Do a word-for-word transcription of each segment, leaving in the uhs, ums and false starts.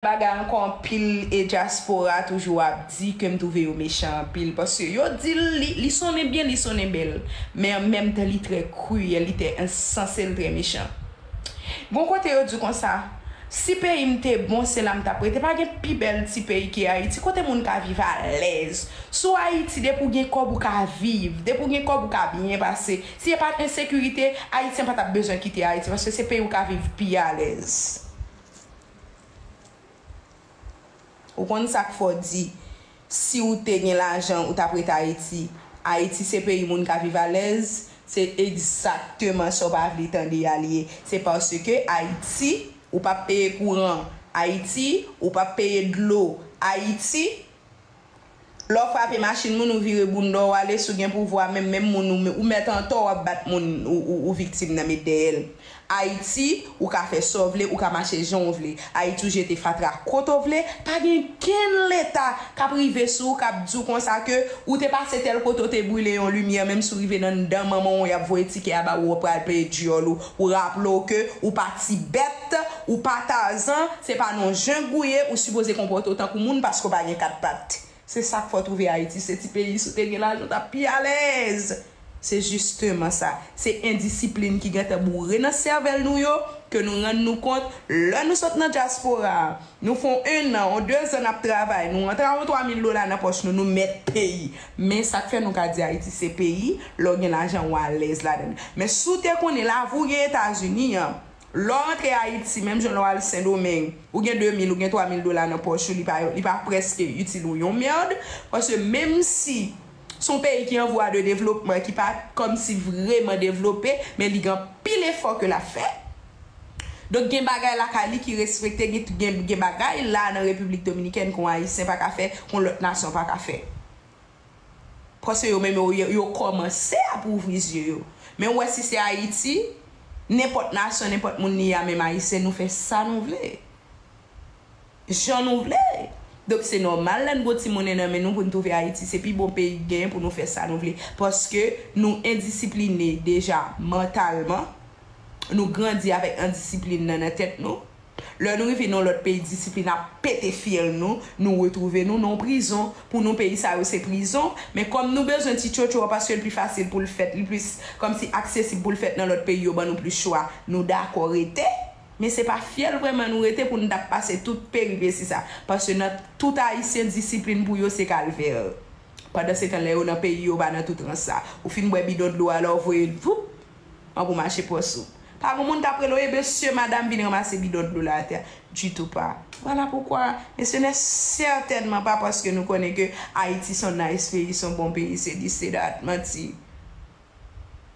bagay ankò anpil e dyaspora toujou ap di ke m twouve yo mechan anpil, paske yo di l, li, li sonnen byen, li sonnen bèl, men an menm tan li trè kriyèl, li trè ensanse, li trè mechan. Gon kote yo di konsa, si peyi m te bon, se la m t ap rete. Pa gen pi bèl ti peyi ke Ayiti, kote moun ka viv alèz. Sou Ayiti, depi w gen kòb, ou ka viv. Depi w gen kòb, ou ka byen pase. Si e pa t ensekirite, Ayisyen pa t ap bezwen kite Ayiti, paske se peyi w ka viv pi alèz. Ou konn sa k fè w di, si w te gen lajan, ou t ap ret Ayiti. Ayiti se peyi moun ka viv alèz. Se egzakteman sa w pa vle tande a li ye. Se paske Ayiti, ou p ap peye kouran. Ayiti, ou p ap peye dlo. Ayiti, lè w frape machin moun, ou vire bounda w ale, si w gen pouvwa, menm, menm moun, ou, ou mèt antò, w ap bat moun, ou, ou, ou viktim nan, met dèyè l. Ayiti, ou ka fè sa w vle, ou ka mache jan w vle. Ayiti, ou jete fatra kote w vle. Pa gen kenn leta k ap rive sou ou, k ap di w konsa ke ou te pase tèl kote, w te brile yon limyè, menm si w rive nan anndan manman w, y ap voye tikè a ba ou, w pral peye dyòl ou. Ou raple w ke ou pa Tibèt, ou pa Tazan, se pa nan yon jeng ou ye, ou sipoze konpòte w tankou moun paske w pa gen kat pat. Se sa k fè w twouve Ayiti se ti peyi, si w te gen lajan, w t ap pi alèz. Se jisteman sa. Se endisiplin ki gentan boure nan sèvèl nou yo, ke nou rann nou kont, lè nou sot nan dyaspora a, nou fè yon ennan, yon dezan n ap travay, nou rantre a yon twa mil dola nan pòch nou, nou mèt peyi. Men sa k fè nou ka di Ayiti se peyi, lè w gen lajan, w alèz ladan l. Men si w te konnen lavi w gen Etazini an, lè w rantre Ayiti, menm jan lè w al Sendomeng, ou gen de mil, ou gen twa mil dola nan pòch ou, li pa, li pa prèske itil ou yon mèd, paske menm si se yon peyi ki an vwa de devlopman, ki pa kòmsi vrèman devlope, men li gen anpil efò ke l ap fè. Donk, gen bagay lakay li ki respekte, gen, gen, gen bagay la nan Repiblik Dominikèn ke yon Ayisyen pa ka fè, ke yon lòt nasyon pa ka fè. Paske yo menm, yo, yo, yo kòmanse ap ouvri zye yo. Men ou wè, si se Ayiti, nenpòt nasyon, nenpòt moun li ye a, menm Ayisyen, nou fè sa nou vle. Jan nou vle. Donk, se nòmal, lè n gon timoun nan men nou, pou n twouve Ayiti se pi bon peyi k genyen, pou nou fè sa nou vle. Paske nou endisipline deja mantalman. Nou grandi avèk endisiplin nan nan tèt nou. Lè nou rive nan lòt peyi, disiplin ap pete fyèl nou, nou retwouve nou nan yon prizon. Pou nou, peyi sa yo se prizon. Men kòm nou bezwen ti tchotcho a, paske l pi fasil pou l fèt, li plis kòmsi aksesib pou l fèt nan lòt peyi, yo ban nou plis chwa, nou dakò rete. Men se pa fyèl vrèman nou rete pou n t ap pase tout peripesi sa. Paske nan tout Ayisyen, disiplin pou yo se kalvè. Pandansetan, lè yo nan peyi yo, pa nan tout rans sa. Ou fin bwè bidon dlo a, la w voye l, voup, an pou mache pòs ou. Pa gen moun k ap rele w, e mesye, madanm, vin ranmase bidon dlo la atè a. Ditou pa. Vwala poukwa, men se nè sètènman pa paske nou konnen ke Ayiti se yon nice peyi, se yon bon peyi, se this, se that. Manti.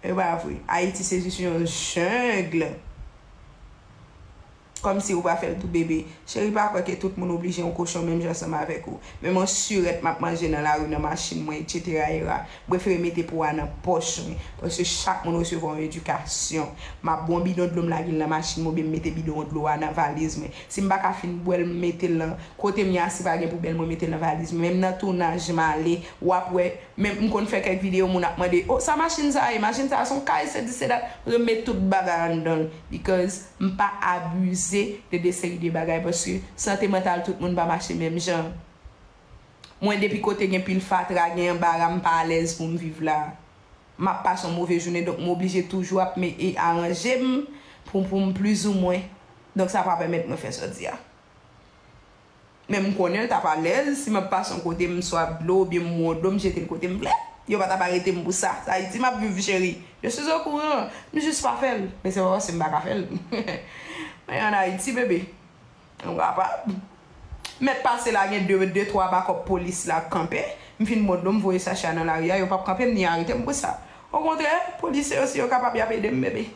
E pa vre. Ayiti se jis yon jeng. Kòmsi ou pa fè l tou bebe. Cheri, pa kwè ke tout moun oblije yon kochon menm jan ansanm avèk ou. Men mwen sirèt m ap manje nan lari, nan machin mwen, etsetera era. M prefere mete po a nan pòch mwen. Paske chak moun resevwa yon edikasyon. M ap bwè yon bidon dlo, m lage l nan machin mwen, oubyen m mete bidon dlo a nan valiz mwen. Si m pa ka fin bwè l, m mete l nan kote m ye a, si pa gen poubèl, mwen mete l nan valiz mwen. Menm nan tounaj, m ale, w ap wè, men m konn fè kèk videyo, moun ap mande, "O, sa machin sa a ye? Machin sa a se yon kay, se this, se that." Mwen met tout bagay anndan l, because m pa abize de de seri de bagay, paske sante mantal tout moun pa mache menm jan. Mwen, depi kote gen pil fatra, gen anbara, m pa alèz pou m viv la. M ap pase yon move jounen, donk m oblije toujou ap me-, e aranje m pou, pou m plizoumwen. Donk sa pa pèmèt mwen fè sa w di a. Men m konnen l t ap alèz si m ap pase yon kote, m swaf dlo oubyen m wonn dlo, m jete l kote m vle. Yo pa t ap arete m pou sa. Sa Ayiti m ap viv, cheri. Je suis au courant. M jis pa fè l. Men se pa paske m pa ka fè l. Men ann Ayiti, bebe. Ou kapab. Mèt pase la, gen de, de, twa bakòp polis la k kanpe. M fin wonn dlo, m voye sache a nan lari a, yo p ap kanpe m ni arete m pou sa. Okontrè, polisye yo, si yo kapab, y ap ede m, bebe.